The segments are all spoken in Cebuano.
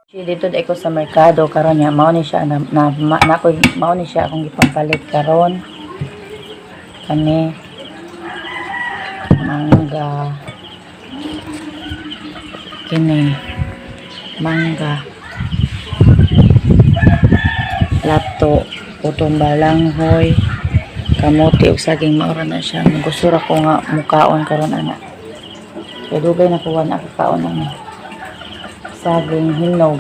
Dito ko sa merkado karon niya mao ni siya na, na, ma, na, ko mao ni siya akong gipampalit karon kani mangga, kini mangga, lato, putong balanghoy, kamote ug saging. Mao ra na siya. Gusto ra ko nga mukaon karon ana kay dugay na ko wa nakakaon ani saging hinog.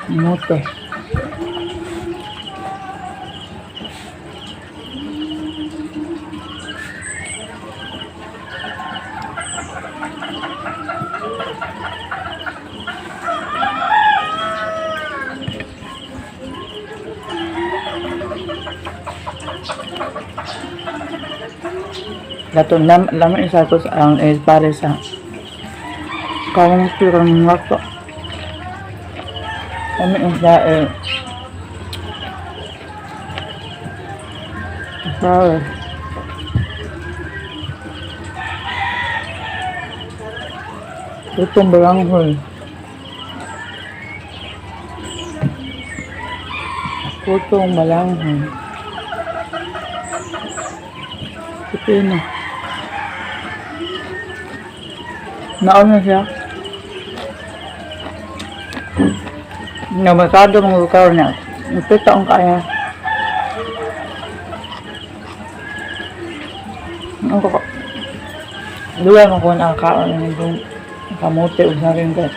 Kamote. Lato nam lam isa ko sa ang is pare sa kaong tirang lato. Kami isa eh. Sorry. Itong barangay. Putong balanghoy. Pipino. Naon na siya. Nga masyado mga lugar niya. Ito ang kaya. Ang koko. Duwa mo kung ang kaon ng itong kamote o sa rin kay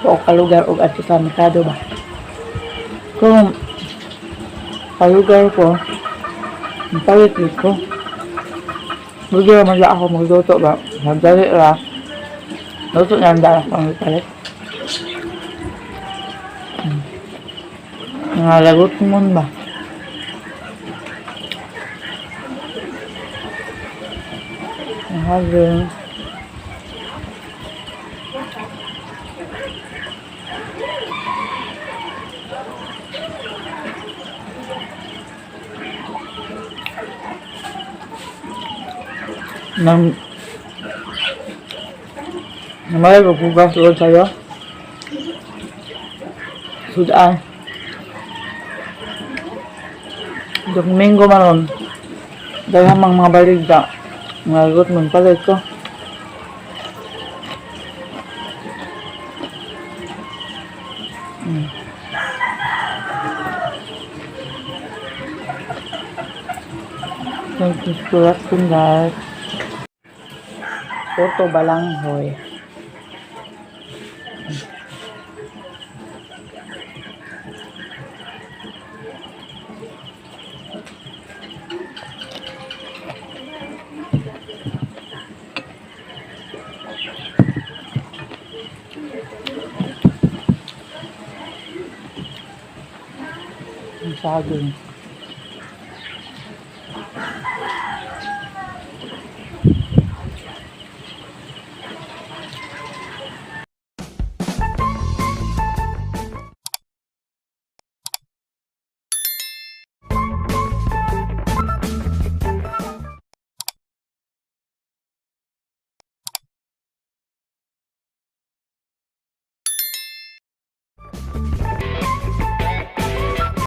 o kalugar o at sa merkado ba. Kung kalugar ko, ang palit ko. Buti naman lang ako magluto ba? Magdali ra. Luto na ang dala ko ang palit. Nga lagot mo ba? Having nang namay maghugas doon sa'yo. Sudan. Domingo maron. Dahil mang mga baligda. Mga mo palit ko. Thank you for watching, guys. Puto balanghoy. Ang saging.